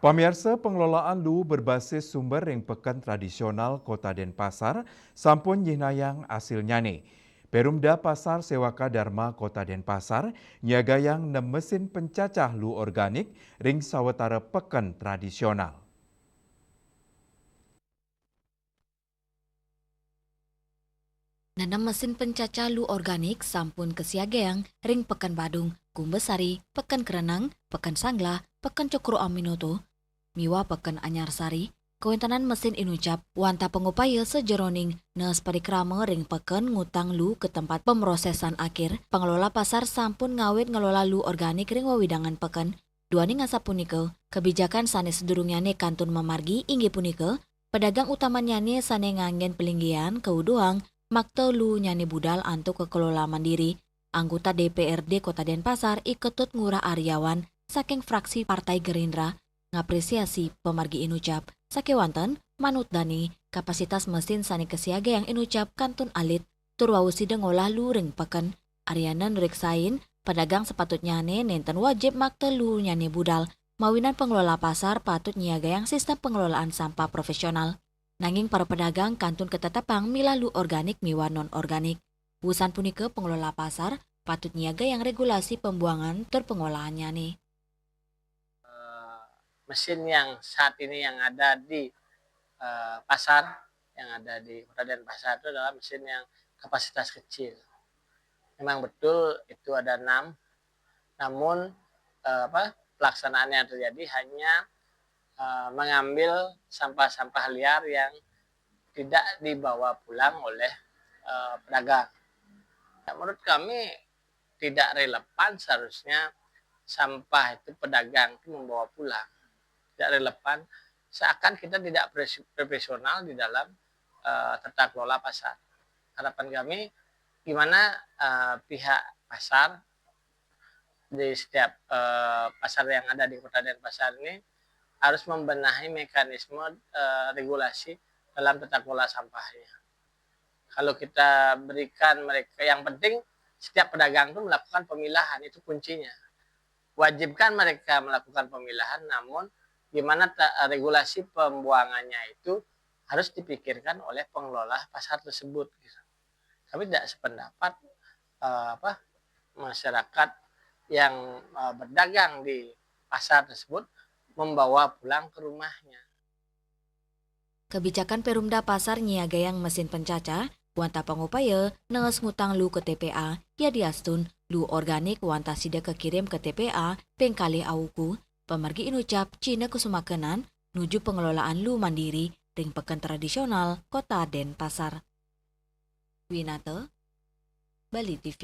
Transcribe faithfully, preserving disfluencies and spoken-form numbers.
Pamirsa, pengelolaan lu berbasis sumber ring peken tradisional Kota Denpasar sampun nyihnayang asilnyane. Perumda Pasar Sewaka Dharma Kota Denpasar nyiagayang nem mesin pencacah lu organik ring sawatara peken tradisional. Nenem mesin pencacah lu organik sampun kasiagayang ring Peken Badung, Kumbasari, Peken Kereneng, Peken Sanglah, Peken Cokro Aminoto, miwah Peken Anyar Sari. Kawentenan mesin inucap wantah pangupaya sajeroning nes parikrama ring peken ngutang lu ka tempat pemrosesan akhir. Pengelola pasar sampun ngawit ngelola lu organik ring wewidangan peken. Duaning asapunika, kabijakan sane sadurungnyane kantun mamargi inggih punika, pedagang utamannyane sane nganggen palinggihan kauduhang makta lunyane budal antuk kakelola mandiri. Anggota D P R D Kota Denpasar, I Ketut Ngurah Aryawan saking fraksi Partai Gerindra, ngapresiasi pamargi inucap. Sakewanten, manut dane, kapasitas mesin sane kasiagayang inucap kantun alit, tur wau sida ngolah lu ring peken. Ariana nriksain, pedagang sapatutnyane nenten wajib makta lunyane budal, mawinan pengelola pasar patut nyiagayang sistem pengelolaan sampah profesional. Nanging para pedagang kantun katetepang milah lu organik miwah non-organik. Wusan punika, pengelola pasar patut nyiagayang regulasi pembuangan tur pengolahannyane. Eh, mesin yang saat ini yang ada di eh, pasar, yang ada di Kota Denpasar itu adalah mesin yang kapasitas kecil. Memang betul itu ada enam, namun eh, apa, pelaksanaan yang terjadi hanya eh, mengambil sampah-sampah liar yang tidak dibawa pulang oleh eh, pedagang. Menurut kami tidak relevan seharusnya sampah itu pedagang itu membawa pulang. Tidak relevan, seakan kita tidak pres- profesional di dalam eh, tata kelola pasar. Harapan kami, gimana eh, pihak pasar di setiap eh, pasar yang ada di Kota Denpasar ini harus membenahi mekanisme eh, regulasi dalam tata kelola sampahnya. Kalau kita berikan mereka, yang penting setiap pedagang itu melakukan pemilahan, itu kuncinya. Wajibkan mereka melakukan pemilahan, namun gimana ta- regulasi pembuangannya itu harus dipikirkan oleh pengelola pasar tersebut. Gitu. Kami tidak sependapat eh, apa masyarakat yang eh, berdagang di pasar tersebut membawa pulang ke rumahnya. Kabijakan Perumda Pasar nyiagayang mesin pencacah, wantah pangupaya nees ngutang lu ka T P A, yadiastun lu organik wantah sida kakirim ka T P A ping kalih auku. Pamargi inucap Cina Kusumakenan nuju pengelolaan lu mandiri ring peken tradisional Kota Denpasar. Winata, Bali T V.